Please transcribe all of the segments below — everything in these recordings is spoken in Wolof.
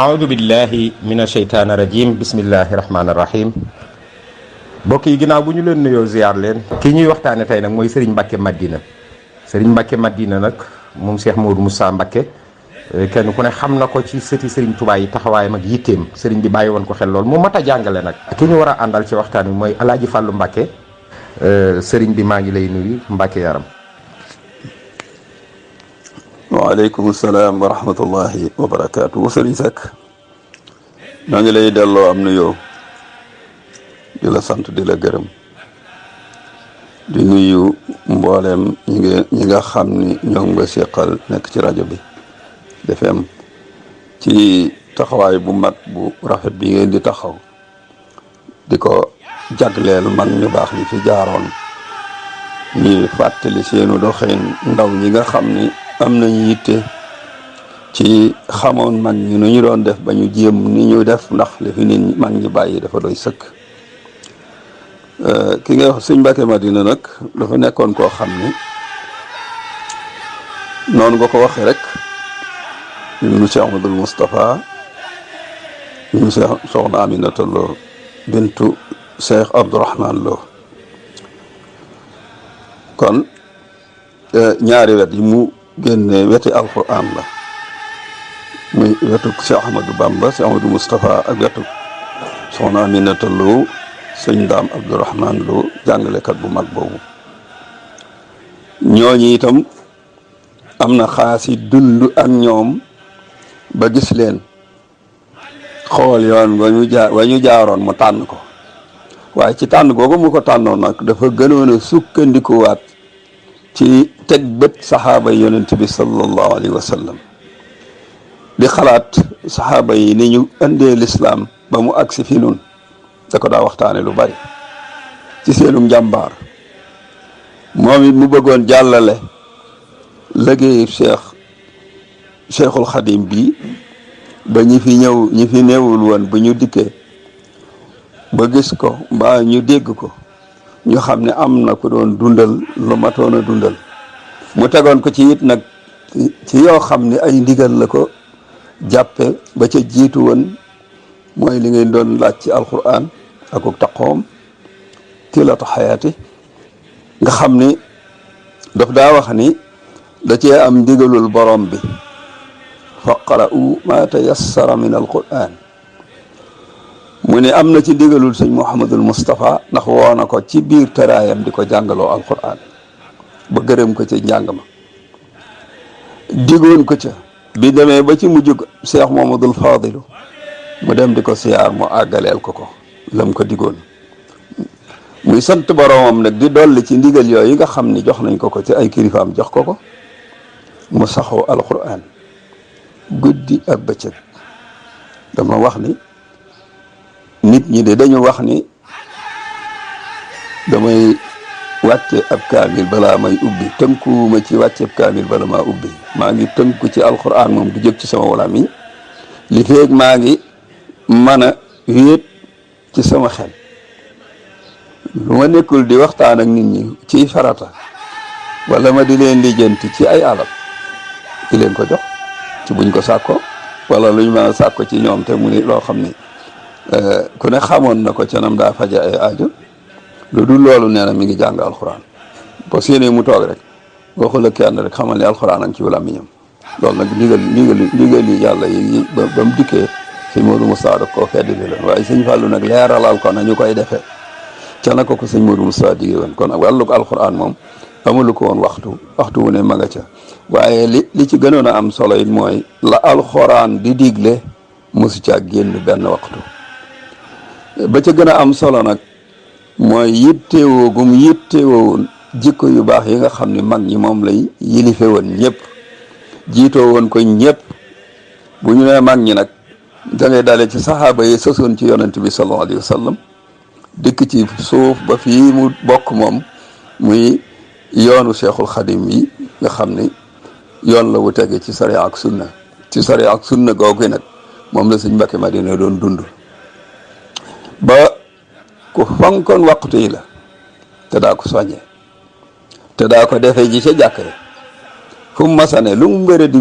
aoudu billahi min asheytaani rajim bismillahi rahmaani rahim mbokk yi ginnaaw bu ñu leen nuyoo ziar leen kii ñuy waxtaane tey nag mooy Serigne Mbacke Madina Serigne Mbacke Madina nag moom Cheikh Modou Moussa Mbacke kenn ku ne xam na ko ci sëti Serigne Touba yi taxawaayam ak yitteem Serigne bi bàyyi woon ko xel lool mu mat a jàngale nag ki ñu war a àndal ci waxtaan wi mooy Alaaji Fàllu Mbacke Serigne bi maa ngi lay nuyu Mbacke yaram. waaleykum salaam wa rahmatullahi wa barakaatu. Serigne Seck maa ngi lay delloo am nuyoo di la sant di la gërëm di nuyu mboolem ñi nga xam ni ñoom nga seqal nekk ci rajo bi DFM ci taxawaay bu mag bu rafet bi ngeen di taxaw di ko jagleel mag ñu baax ñi fi jaaroon ñi fàttali seenu doxin ndaw ñi nga xam ni am nañu yitte ci xamoon mag ñi nu ñu doon def ba ñu jéem ni ñu def ndax li fi nit mag ñi bàyyi dafa doy sëkk. ki nga wax sëñ Mbacke Madina nag dafa nekkoon koo xam ni noonu nga ko waxee rek ibnu Cheikh Ahmadul Moustapha ibnu Soxna Aminata Lo bintu Cheikh Abdourahman Lo kon ñaari wet yi mu génne weti alquran la muy wetu Cheikh Ahmadou Bamba Cheikh Ahmadou Moustapha ak wetu Soxna Aminata Lo sëñ Daam Abdourahman Lo jàngalekat bu mag boobu ñooñu itam am na xaasi dund ak ñoom ba gis leen xool yoon wa ñu jaaroon mu tànn ko waaye ci tànn googu mu ko tànnoon nag dafa gënoon a sukkandikuwaat ci teg bët saxaaba yi yonent bi sallallahu alayhi wa sallam di xalaat saxaaba yi ni ñu indee lislaam ba mu agsi fi nun da ko daa waxtaane lu bari ci seenum njàmbaar moom it mu bëggoon jàllale liggéeyu Cheikhul Xadim bi ba ñi fi néewul woon ba ñu dikkee ba gis ko mbaa ñu dégg ko ñu xam ne am na ku doon dundal lu matoon a dundal mu tegoon ko ci it nag ci yoo xam ne ay ndigal la ko jàppe ba ca jiitu woon mooy li ngeen doon laaj ci alquran akuk taqoom tilatu xayaati nga xam ni daf daa wax ni da cee am ndigalul borom bi faqra'u ma tayassara min alquran mu ne am na ci ndigalul sëñ Mouhamadul Moustapha ndax woo na ko ci biir teraayam di ko jàngaloo alquran ba gërëm ko ca njàng ma digoon ko ca bi demee ba ci mujjug Cheikh Mouhamadul Fadilu mu dem di ko siyaar mu àggaleel ko lam ko digoon muy sant boromam nag di dolli ci ndigal yooyu nga xam ni jox nañ ko ci ay kilifaam jox ko mu saxoo alquran guddi ak bëccëg dama wax ni nit ñi de dañu wax ni damay wàcce ab kaamil balaa may ubbi tënkuwuma ci wàcce ab kaamil bala maa ubbi maa ngi tënku ci alquran moom du jóg ci sama wala mi li feeg maa ngi mën a wéet ci sama xel lu ma nekkul di waxtaan ak nit ñi ci farata wala ma di leen lijjanti ci ay alal di leen ko jox ci buñ ko sàkko wala luñ mën a sàkko ci ñoom te mu ni loo xam ni ku ne xamoon na ko ca nam daa faja ay aajo lu dul loolu nee na mi ngi jàng alxuraan boo séenee mu toog rek waxul ak kenn rek xamal ne alxuraan ak ci làmmiñam loolu nag ndigal yi yàlla yi ba mu dikkee sëñ Modou Moustapha da koo feddi li leen waaye sëñ Fallou nag leeralal ko nañu koy defee ca na ko sëñ Modou Moustapha digee woon kon nag wàllug alxuraan moom amulu ko woon waxtu wu ne ma nga ca waaye li ci gënoon a am solo it mooy la alxuraan di digle mosu caa génn benn waxtu ba ca gën a am solo nag mooy yittewoo gum yittewoo jikko yu baax yi nga xam ne mag ñi moom lay yilife woon ñëpp jiitoo woon ko ñëpp bu ñu nee mag ñi nag da ngay dalee ci saxaaba yi sosoon ci yonent bi sallallahu alayhi wa sallam dikk ci suuf ba fii mu bokk moom muy yoonu Cheikhul Xadim yi nga xam ni yoon la wu tege ci sariya ak sunna ci sariya ak sunna googu nag moom la sëñ Mbacke Madina doon dund ba ku fonkoon waxtu yi la te daa ko soññee te daa ko defee ji ca jàkk rek fu mu masane lu mu wéradi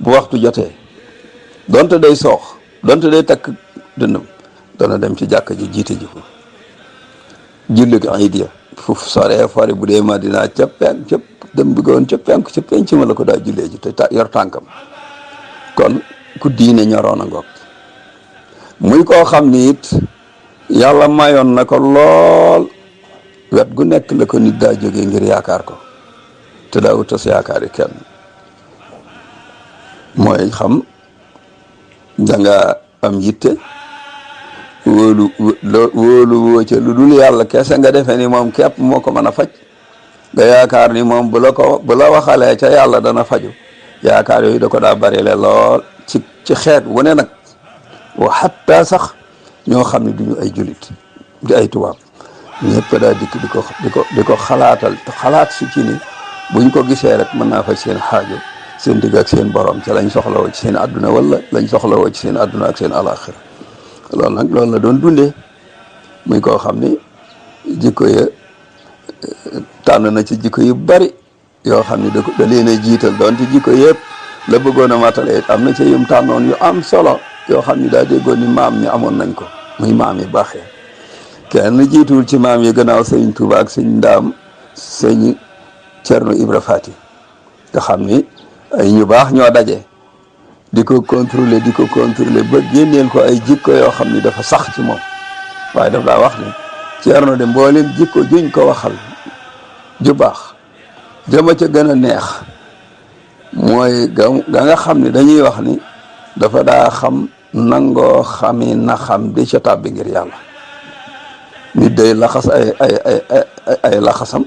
bu waxtu jotee donte day soox donte day takk dënnam dana dem ci jàkka ji jiite ji ko julli ko iid ya foofu soree fori bu dee Madina ca penk ca dem bëggoon ca penk ca penc ma la ko daa jullee ji te yor tànkam kon ku diine ñoroon a ngoog muy koo xam ni it yàlla mayoon na ko lool wet gu nekk la ko nit daa jógee ngir yaakaar ko te daa wutas yaakaari kenn mooy xam danga am yitte wóolu woo ca lu dul yàlla kese nga defee ni moom képp moo ko mën a faj nga yaakaar ni moom bu la waxalee ca yàlla dana faju yaakaar yooyu da ko daa bari le lool ci xeet wu ne nag wa xatta sax ñoo xam ne duñu ay julit di ay tubaab ñëpp daa dikk di ko xalaat si ci ni buñ ko gisee rek mën naa faj seen xaajo seen digg ak seen borom ca lañ soxlawoo ci seen àdduna wala lañ soxlawoo ci seen àdduna ak seen alaxira loolu la doon dundee muy koo xam ni jikko ya tànn na ci jikko yu bari yoo xam ni da leen a jiital doon ci jikko yëpp la bëggoon a matale it am na ci yum tànnoon yu am solo yoo xam ni daa déggoon ni maam mi amoon nañ ko muy maam yi baaxee kenn jiituwul ci maam yi gannaaw sëñ Tuuba ak sëñ Ndaam sëñ Cerno Ibra Faati nga xam ni ay ñu baax ñoo daje di ko contrôler ba génneel ko ay jikko yoo xam ni dafa sax ci moom waaye daf daa wax ni Cerno de mboolem jikko juñ ko waxal ju baax jëma ca gën a neex mooy ga nga xam ni dañuy wax ni dafa daa xam nangoo xami na xam di ca tàbbi ngir yàlla nit day laxas ay laxasam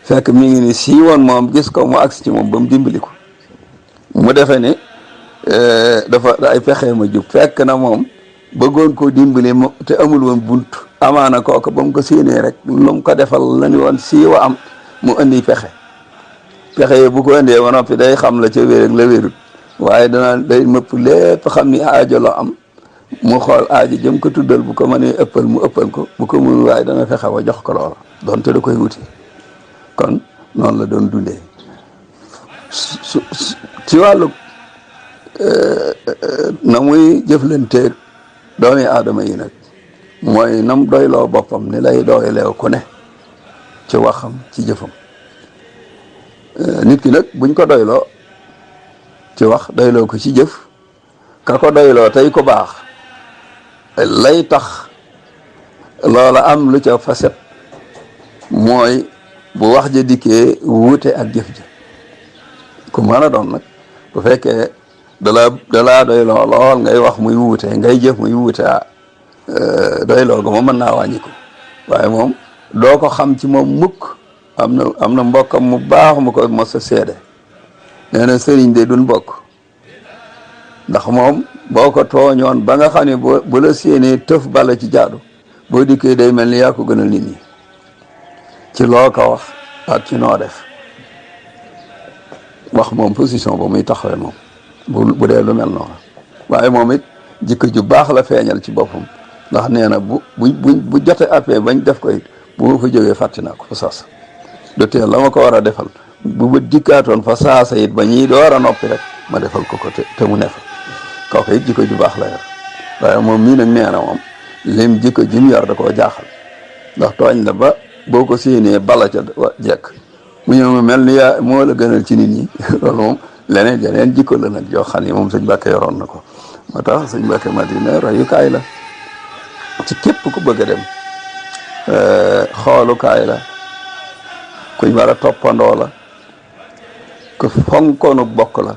fekk mi ngi ni siiwoon moom gis ko mu agsi ci moom ba mu dimbali ko mu defe ni dafa ay pexe ma jub fekk na moom bëggoon koo dimbali te amul woon bunt amaana kooku ba mu ko séenee rek lu mu ko defal la ni woon siiwa am mu indi pexe yi bu ko indee ba noppi day xam la ca wér ak la wérut waaye day mëpp lépp xam ni aajo la am mu xool aajo jëm ko tuddal bu ko mënee ëppal mu ëppal ko bu ko mënul waaye dana fexe ba jox ko loola donte da koy wuti kon noonu la doon dundee ci wàllu na muy jëflanteeg doomi aadama yi nag mooy nam doyloo boppam ni lay doyleew ku ne ci waxam ci jëfam nit ki nag buñ ko doyloo ci wax doyloo ko ci jëf ka ko doyloo tey ko baax lay tax loola am lu ca faset mooy bu wax ja dikkee wuute ak jëf ja ku mën a doon nag bu fekkee dalaa doyloo lool ngay wax muy wuute ngay jëf muy wuute doyloo ga moom mën naa wàññi ko waaye moom doo ko xam ci moom mukk am na mbokkam mu baax mu ko mos a seede nee na sëriñ de duñ bokk ndax moom boo ko tooñoon ba nga xam ne bu la séenee tëf bala ci jaadu boo dikkee day mel ni yaa ko gënal nit ñi ci loo ko wax ak ci noo def wax moom position ba muy taxawee moom bu dee lu mel noonu waaye moom it jikko ju baax la feeñal ci boppam ndax nee na bu jote appee bañ def ko it bu ma fa jógee fàtti naa ko fa saasa du teel la ma ko war a defal bu ma dikkaatoon fa saasa it ba ñii door a noppi rek ma defal ko te mu ne fa kooku it jikko ju baax la yor waaye moom mii nag nee na moom lim jikko jim yor da koo jaaxal ndax tooñ la ba boo ko séenee bala ca jekk mu ñëw ma mel ni yaa moo la gënal ci nit ñi loolu moom leneen jikko la nag joo xam ne moom sëñ Mbàkke yoroon na ko moo tax sëñ Mbàkke Madina royukaay la ci képp ku bëgg a dem xoolukaay la kuñ war a toppandoo la ku fonkoonu bokk la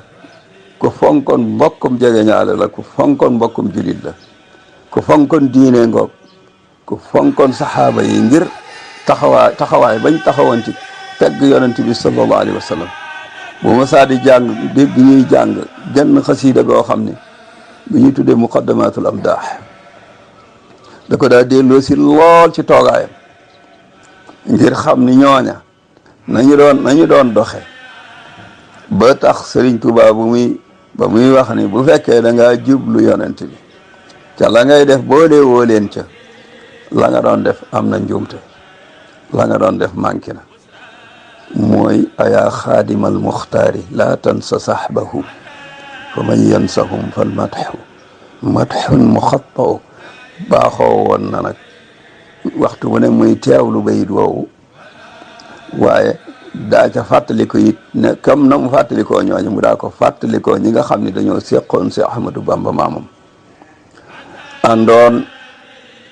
ku fonkoon mbokkum jegeñaale la ku fonkoon mbokkum julit la ku fonkoon diine ngoog ku fonkoon saxaaba yi ngir taxawaay bañ taxawoon ci pegg yonent bi sallallahu alayhi wa sallam bu ma saa di jàng dégg ñuy jàng genn xasiida goo xam ne bi ñuy tuddee muqaddamatul amdaax da ko daa delloo si lool ci toogaayam ngir xam ni ñooña nañu doon doxe ba tax Sëriñ Tuubaa ba muy wax ni bu fekkee da ngaa jublu yonent bi ca la ngay def boo dee woo leen ca la nga doon def am na njuumte la nga doon def manqué na mooy ayaa xaadimal muxtaari laa tansa saxbahu fa man yansahum fal madxun muxattau baaxoo woon na nag waxtu bu ne muy teewlu bayit woowu waaye daa ca fàttaliko it ne comme na mu fàttalikoo ñooñu mu daa ko fàttalikoo ñi nga xam ne dañoo seqoon si Ahmadou Bamba maamam àndoon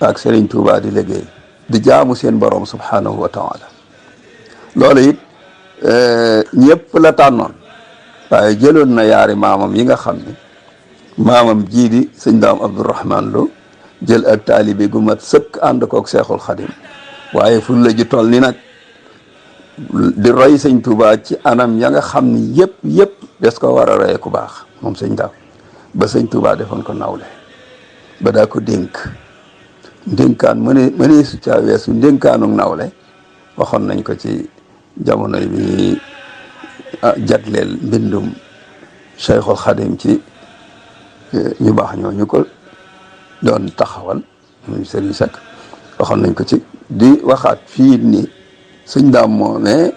ak Serigne Touba di liggéey di jaamu seen borom subhanahu wa taala loolu it ñëpp la tànnoon waaye jëloon na yaari maamam yi nga xam ne maamam jii di sëñ Daam Abdourahman Lo jël ak taalibe gu mat sëkk ànd kook Seexul Xadim waaye fu la ji toll ni nag di roy sëñ Touba ci anam ya nga xam ni yëpp des ko war a roye ku baax moom sëñ Daam ba sëñ Touba defoon ko nawle ba daa ko dénk ndénkaan mënee su caa weesu ndénkaanuk nawle waxoon nañ ko ci jamono bi jagleel mbindum Cheikhul Khadim ci ñu baax ñoo ñu ko doon taxawal muy Serigne Seck waxoon nañ ko ci di waxaat fii ni sëñ Daam moomee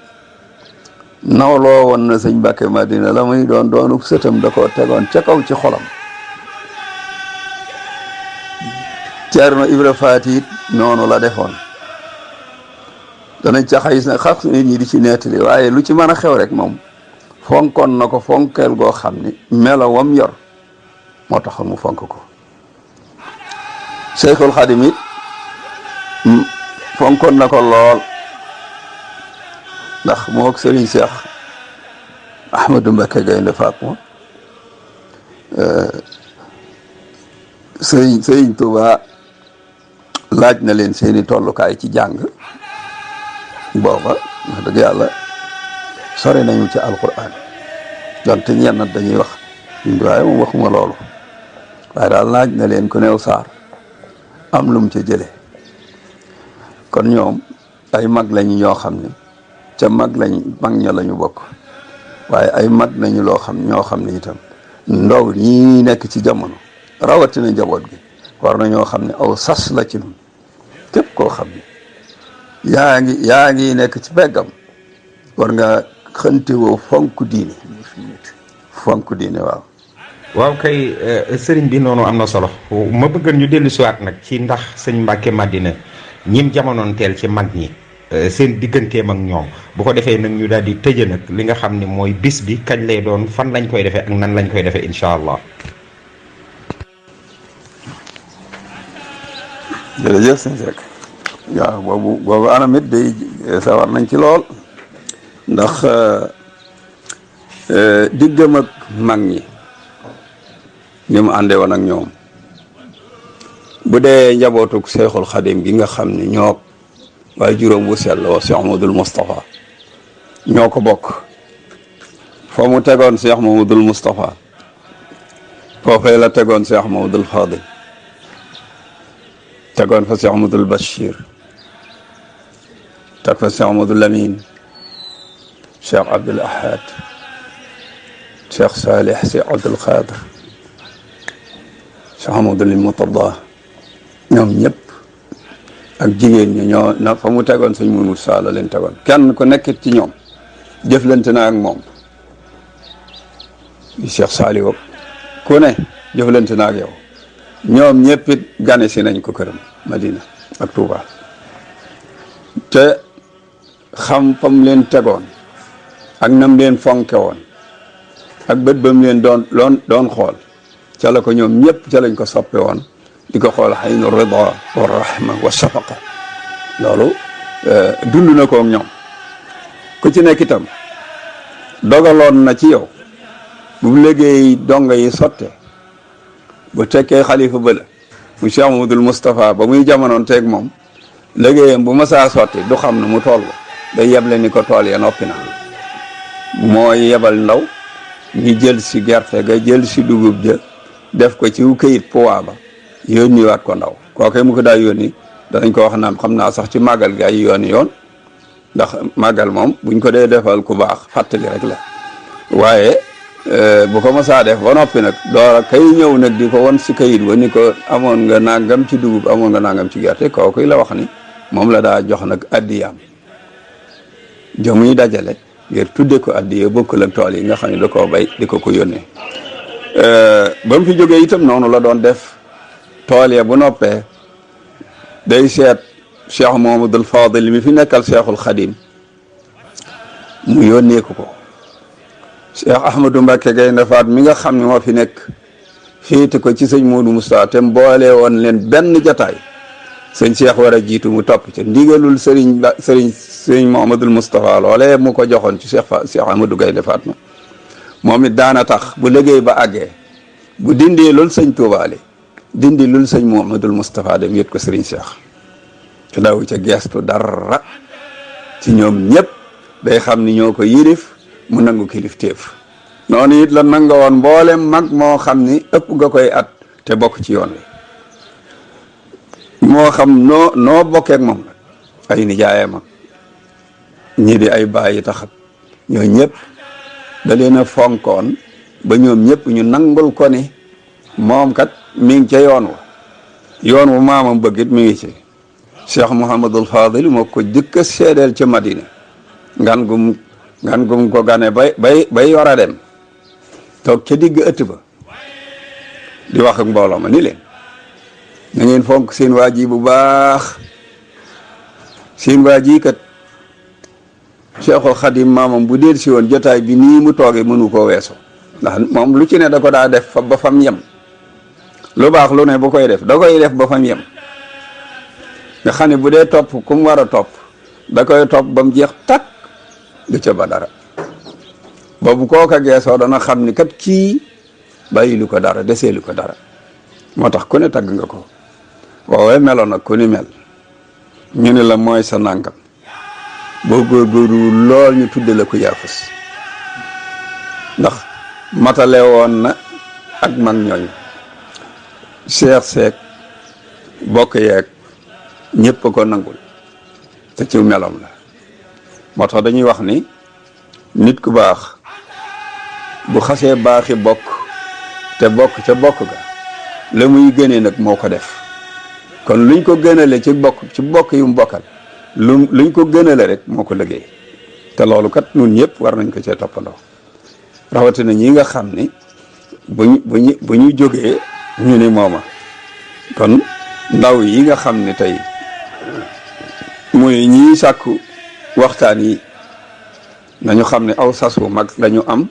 nawloo woon na sëñ Mbàkke Madina la muy doonuk sëtam da koo tegoon ca kaw ci xolam. Ceerno Ibra Faati it noonu la defoon danañ ca xay xax nit ñi di ci nettali waaye lu ci mën a xew rek moom fonkoon na ko fonkeel goo xam ni melo wam yor moo taxoon mu fonk ko Cheikhul Khadim it fonkoon na ko lool ndax moo ak Serigne Cheikh Ahmadou Mbacké Gaynde Fatma Serigne Touba laaj na leen seeni tollukaay ci jàng booba wax dëgg yàlla sori nañu ci alquran donte ñenn dañuy wax waaye moom waxuma loolu waaye daal laaj na leen ku neew saar am lum ca jële kon ñoom ay mag lañu ñoo xam ne ca mag ña lañu bokk waaye ay mag nañu ñoo xam ne itam ndaw ñi nekk ci jamono rawatina njaboot gi war na ñoo xam ne aw sas la ci ñun képp koo xam ne yaa ngi nekk ci beggam war nga xëntewoo fonk diine waaw kay sëriñ bi noonu am na solo ma bëgg ñu dellu siwaat nag ci ndax sëñ Mbàkke Madina ñim jamonoon teel ci mag ñi seen digganteem ak ñoom bu ko defee nag ñu daal di tëje nag li nga xam ne mooy bis bi kañ lay doon fan lañ koy defee ak nan lañ koy defee incha allah. jërëjëf sëñ Seck waaw boobu anam it day sawar nañ ci lool ndax diggam ak mag ñi ni mu àndee woon ak ñoom bu dee njabootuk Cheikhul Khadim gi nga xam ne ñoo waaye juróom bu sell wa Cheikh Mamadul Moustapha ñoo ko bokk fa mu tegoon Cheikh Mamadul Moustapha foofee la tegoon Cheikh Mamadul Fadil tegoon fa Cheikh Amadou Bachir teg fa Cheikh Amadou Lamine Cheikh Abdoul Ahad Cheikh Salih Cheikh Abdoul Khadir Cheikh Amadou Murtada ñoom ñëpp ak jigéen ñi ñoo na fa mu tegoon sëñ Mourou Moussa la leen tegoon kenn ku nekkit ci ñoom jëflante na ak moom Cheikh Saliou ku ne jëflante na ak yow ñoom ñëpp it gane si nañ ko këram Madina ak Touba te xam fam leen tegoon ak nam leen fonke woon ak bët bam leen doon xool ca la ko ñoom ñëpp ca lañ ko soppe woon di ko xool xaynu rida wa rahma wa shafaqa loolu dund na ko ak ñoom ku ci nekk itam dogaloon na ci yow bu liggéey donga yi sotte bu tekkee xalifa bëla mu Cheikh Mamadul Moustapha ba muy jamonoon teeg moom liggéeyam bu masaa sotti du xam ne mu toll day yeble ni ko tool ya noppi na mooy yebal ndaw ñu jël si gerte ga jël si dugub ja def ko ci këyit poids ba yónniwaat ko ndaw kooke mu ko daa yónni danañ ko wax naan xam naa sax ci màggal gi ay yoon ndax màggal moom buñ ko dee defal ku baax fàttali rek la waaye bu ko masaa def ba noppi nag doora kay ñëw nag di ko won si kayit wa ni ko amoon nga nangam ci dugub amoon nga nangam ci gerte kooku la wax ni moom la daa jox nag addiyaam jëmuy dajale ngir tudde ko addiya bokkul ak tool yi nga xam ne da koo bay di ko yónnee ba mu fi jógee itam noonu la doon def. tool ya bu noppee day seet Cheikh Mouhamadoul Fadil mi fi nekkal Cheikhul Khadim mu yónnee ko Cheikh Ahmadou Mbacké Gaynde Fatma mi nga xam ne moo fi nekk féete ko ci sëñ Modou Moustapha te mboole woon leen benn jataay sëñ Cheikh war a jiitu mu topp ca ndigalul sëriñ Mouhamadoul Moustapha loolee mu ko joxoon ci Cheikh Ahmadou Gaynde Fatma moom it daana tax bu liggéey ba àggee bu dindee loolu sëñ Touba li dindi lul sëñ Mouhamadoul Moustapha dem yët ko sëriñ Cheikh te daw ca geestu dara ci ñoom ñëpp day xam ni ñoo ko yirif mu nangu kilifteef noonu it la nanga woon mboolem mag moo xam ni ëpp nga koy at te bokk ci yoon wi moo xam noo bokkeek moom nag ay nijaayam ñii di ay bàyyi taxat ñoo ñëpp da leen a fonkoon ba ñoom ñëpp ñu nangul ko ni moom kat mi ngi ca yoon wu maamam bëggit mi ngi ci Cheikh Mouhamadoul Fadil moo ko jëkk a seedeel ca Madina ngan gum ko gane bay war a dem toog ca digg ëtt ba di wax ak mbooloo ma ni leen na ngeen fonk seen waa ji bu baax seen waa ji kat Cheikhul Khadim maamam bu del si woon jotaay bi nii mu toogee mënu koo weesu ndax moom lu ci ne da ko daa def ba fam yem lu baax lu ne bu koy def da koy def ba fam yem nga xam ne bu dee topp ku mu war a topp da koy topp ba mu jeex takk du ca ba dara boobu kooka geesoo dana xam ni kat kii bàyyi lu ko dara desee lu ko dara moo tax ku ne tagg nga ko woowee meloon nag ku ni mel ñu ne la mooy sa nàngam boo góorgóorlu lool ñu tudde la ko yaafus ndax matale woon na ak mag ñooñu Cheikh Seck bokk yeeg ñëpp ko nangul te ci meloom la moo tax dañuy wax ni nit ku baax bu xasee baaxi bokk te bokk ca bokk ga la muy gënee nag moo ko def kon luñ ko gënale ci bokk yu mu bokkal luñ ko gënale rek moo ko liggéey te loolu kat ñun ñëpp war nañ ko cee toppandoo rawatina ñi nga xam ni bu ñu jógee ñu ni mooma kon ndaw yi nga xam ni tey muy ñii sàkku waxtaan yi nañu xam ne aw sas wu mag lañu am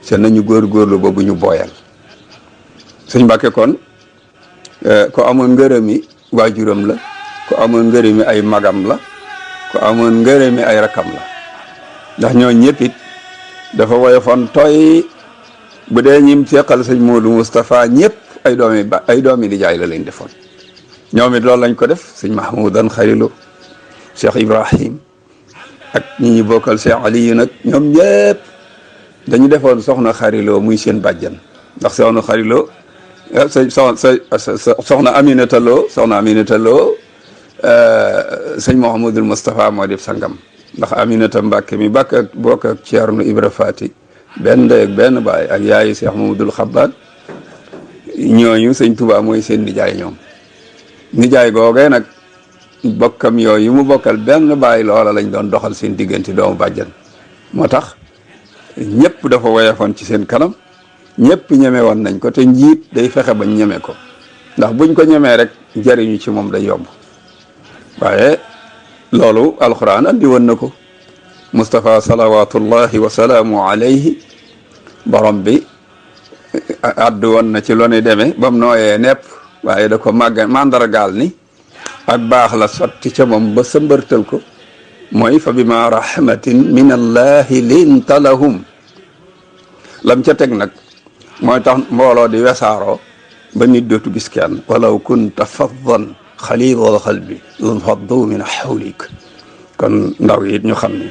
te nañu góorgóorlu ba bu ñu booyal sëñ Mbàkke kon ko amoon ngërëmi waajuram la ko amoon ngërëmi ay magam la ko amoon ngërëmi ay rakam la ndax ñoo ñëpp it dafa woyofoon tooy bu dee ñim seqal sëñ Modou Moustapha ñëpp ay doomi di jaay la lañ defoon ñoom it loolu lañ ko def sëñ Mahmoudan Xarilo Cheikh Ibrahim ak ñi ñu bokkal Cheikh Aliyu nag ñoom ñëpp dañu defoon soxna Xarilo muy seen bàjjan ndax soxna Xarilo soxna Aminata Lo sëñ Mouhamadoul Moustapha moo def sangam ndax Aminata Mbàkke mi bokk ak Ceerno Ibra Faati benn ndey ak benn baay ak yaayu Cheikh Mamadou Xabaat ñooñu sëñ Touba mooy seen nijaay ñoom nijaay googee nag bokkam yooyu mu bokkal benn baay loola lañ doon doxal seen diggante doomu bàjjan moo tax ñëpp dafa woyofoon ci seen kanam ñëpp ñeme woon nañ ko te njiit day fexe bañ ñeme ko ndax buñ ko ñemee rek jariñu ci moom day yomb waaye loolu alxuraan andi woon na ko Moustapha salawatullahi wa salaamu alayhi borom bi addu woon na ci lu ni demee ba mu nooyee nepp waaye da ko mandargaal ni ak baax la sotti ca moom ba sëmbërtal ko mooy fa bima rahmatin min allahi linta lahum lam ca teg nag mooy tax mbooloo di wesaaroo ba nit dootu gis kenn walaw kunta faddan xalidal xalbi lan faddu min xawlik kon ndaw yi it ñu xam ni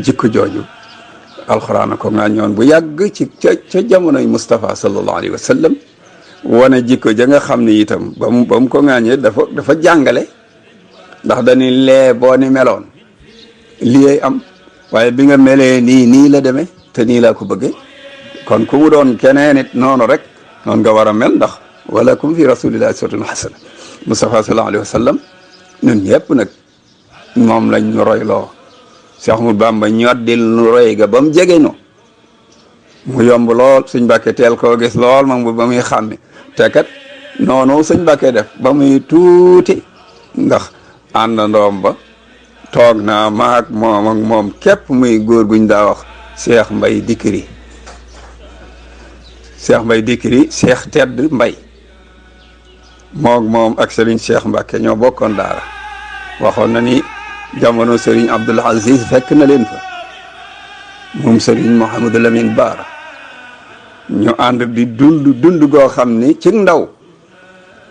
jikko jooju alxuraan ko nga ñoon bu yàgg ci ca jamonoy Moustapha sallallahu alayhi wa sallam wane jikko ja nga xam ni itam ba mu ko ŋaañee dafa jàngale ndax dañuy lee boo ni meloon lii am waaye bi nga melee nii la demee te nii laa ko bëggee kon ku mu doon keneen it noonu rek noonu nga war a mel ndax walakum fi rasulillahi uswatun hasana Moustapha sallallahu alayhi wa sallam ñun ñëpp nag moom lañ ñu royloo Cheikh Ahmadou Bamba ñoddil nu roy ga ba mu jege no mu yomb lool sëñ Mbàkke teel koo gis lool moom ba muy xàmmi te kat noonu sëñ Mbàkke def ba muy tuuti ndax àndandoom ba toog naa maag moom ak moom képp muy góor guñ daa wax Cheikh Mbay Dikri Cheikh Mbay Dikri Cheikh Tedd Mbay moom ak Serigne Cheikh Mbàkke ñoo bokkoon daara waxoon na ni jamono Serigne Abdoul Aziz fekk na leen fa moom Serigne Mouhamadou Lamine Bara ñu ànd di dund goo xam ni ci ndaw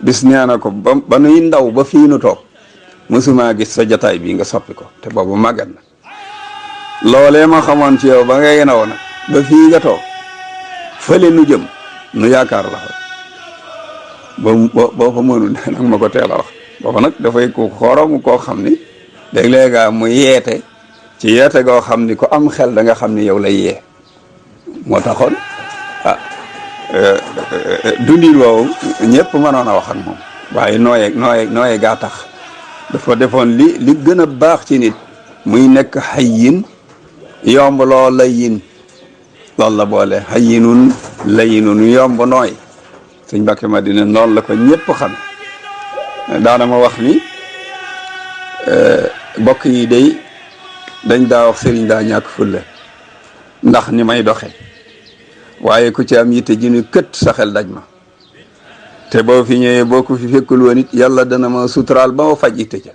bis nee na ko ba nuy ndaw ba fii nu toog mësuma gis sa jataay bi nga soppi ko te boobu màggat na loolee ma xamoon ci yow ba ngay naw nag ba fii nga toog fële nu jëm nu yaakaar la fa boo fa mënul nag ma ko teel a wax booba nag dafay ko xorom koo xam ni léeg-léeg mu yeete ci yeete goo xam ni ko am xel da nga xam ni yow lay yee moo taxoon dundin woowu ñëpp mënoon a wax ak moom waaye nooye gaa tax dafa defoon li gën a baax ci nit muy nekk hayyin yomb loo layyin loolu la boole hayyinun layyinun yomb nooy sëñ Mbàkke Madina noonu la ko ñëpp xam daana ma wax ni bokk yi day dañ daa wax sëriñ daa ñàkk fulla ndax ni may doxe waaye ku ci am yitte ji ni kët sa xel daj ma te boo fi ñëwee boo ko fi fekkul woon it yàlla dana ma suturaal ba ma faj yitte ca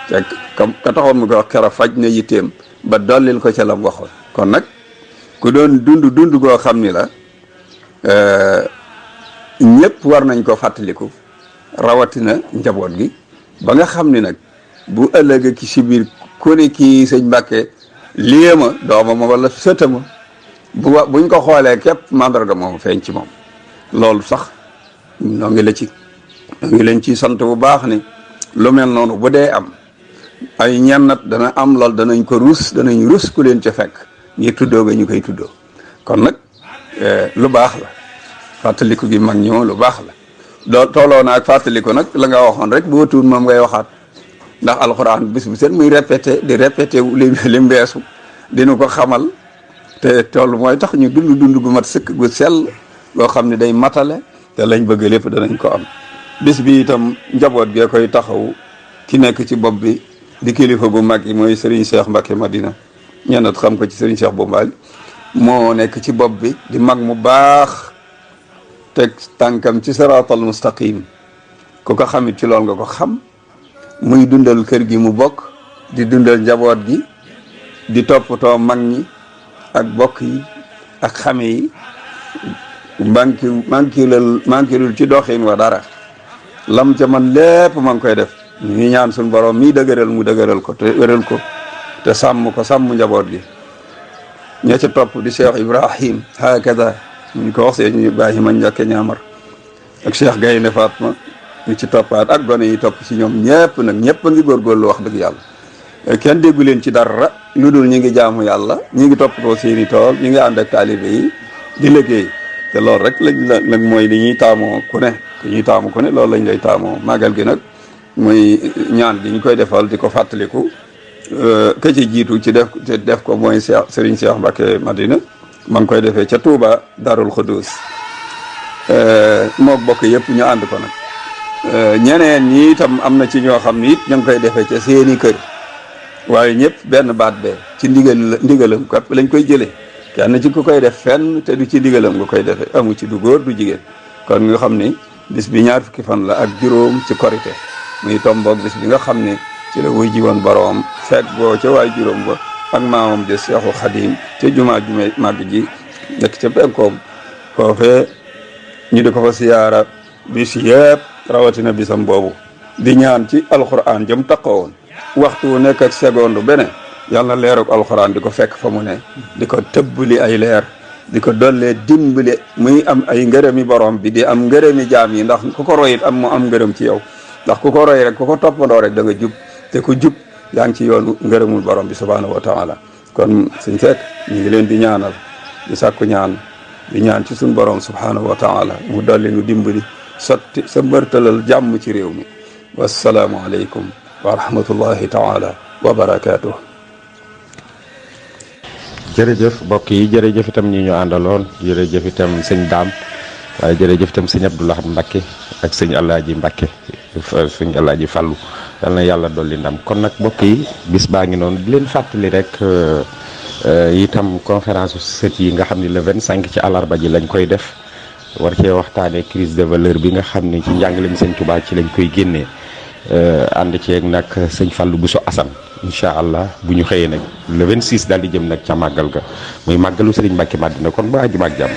te ka taxoon mu ko wax kera faj na yitteem ba dollil ko ca lam waxoon kon nag ku doon dund goo xam ni la ñëpp war nañ ko fàttaliku rawatina njaboot gi ba nga xam ni nag bu ëllëg ki si biir ku ne kii sëñ Mbàkke léema doomam wala sëtama buñ ko xoolee képp mandarga moom feeñ ci moom loolu sax noo ngi leen ci sant bu baax ni lu mel noonu bu dee am ay ñennat dana am lool danañ rus ku leen ca fekk ngir tuddoo ga ñu koy tuddoo kon nag lu baax la fàttaliku gi mag ñoo lu baax la tooloo na ak fàttaliku nag la nga waxoon rek boo tuut moom ngay waxaat ndax alxuraan bis bu set muy répété li mbeesu dinu ko xamal te toll mooy tax ñu dund gu mat sëkk gu sell loo xam ne day matale te lañ bëgg lépp danañ ko am bis bi itam njaboot gee koy taxaw ki nekk ci bopp bi di kilifa gu mag yi mooy Serigne Cheikh Mbacke Madina ñenn xam ko ci Serigne Cheikh Bombali moo nekk ci bopp bi di mag mu baax teg tànkam ci siraatal mustaqim ku ko xamit ci lool nga ko xam muy dundal kër gi mu bokk di dundal njaboot gi di toppatoo mag ñi ak bokk yi ak xame yi manquilul ci doxin wa dara lam ca man lépp ma ngi koy def ñu ñaan suñu borom mii dëgëral mu dëgëral ko te wéral ko te sàmm njaboot gi ña ca topp di Cheikh Ibrahim hakada ñu ko wax Cheikh Ibrahima Njàkke ñaamar ak Cheikh Gaynde Fatma ñu ci toppaat ak gone yi topp ci ñoom ñëpp nag ñëpp a ngi góorgóorlu wax dëgg yàlla kenn déggu leen ci dara lu dul ñi ngi jaamu yàlla ñi ngi toppatoo seeni tool ñi ngi ànd ak taalibe yi di liggéey te loolu rek lañ mooy li ñuy taamoo ku ne loolu lañ lay taamoo màggal gi nag muy ñaan gi ñu koy defal di ko fàttaliku ka ci jiitu ci def ko mooy Serigne Cheikh Mbacke Madina ma ngi koy defee ca Touba Darul Khudus moo bokk yëpp ñu ànd ko nag ñeneen ñi itam am na ci ñoo xam ni it ñu ngi koy defee ca seeni kër waaye ñëpp benn baat bee ci ndigalam képp lañ koy jëlee kenn ci ku koy def fenn te du ci ndigalam nga koy defee amu ci du góor du jigéen kon nga xam ni bis bi 2 fukki fan la ak juróom ci korité muy tomboog bis bi nga xam ne ci la wuy ji woon boroom fekk boo ca waay juróom ba ak maamam de Seexu Xadim ca jumaa jume màgg ji nekk ca penkoom foofee ñu di ko fa siyaara bis yëpp rawatina bisam boobu di ñaan ci alxuraan jëm taqowoon waxtu wu nekk ak seconde bene yàlla na leeruk alxuraan di ko fekk fa mu ne di ko tëbbali ay leer di ko dollee dimbali muy am ay ngërëmi borom bi di am ngërëmi jaam yi ndax ku ko royit am mu am ngërëm ci yow ndax ku ko roy rek ku ko toppandoo rek da nga jub te ku jub yaa ngi ci yoonu ngërëmul borom bi subhaanahu wa taala kon suñ fekk ñu ngi leen di ñaanal di sàkku ñaan di ñaan ci suñ borom subhaanahu wa taala mu dolli nu dimbali sotti sa mbërtalal jàmm ci réew mi wassalaamu aleykum wa rahmatullahi taala wa barakatuh jërëjëf mbokk yi, jërëjëf itam ñi ñu àndaloon, jërëjëf itam sëñ Daam, waaye jërëjëf itam sëñ Abdou Lahad Mbacké ak sëñ Alaaji Mbacké sëñ Alaaji Fàllu, yal na yàlla dolli ndam. kon nag mbokk yi, bis baa ngi noonu, di leen fàttali rek itam conférence sët yi nga xam ne le 25 ci àllarba ji lañ koy def, war cee waxtaanee crise de valeur bi nga xam ne ci njàngaleem sëñ Touba ci lañ koy génnee, ànd ceeg nag sëñ Fallou Bousso Assane incha allah bu ñu xëyee nag le 26 daal di jëm nag ca màggal ga muy màggalu Serigne Mbacké Madina. kon ba àjjuma ak jàmm.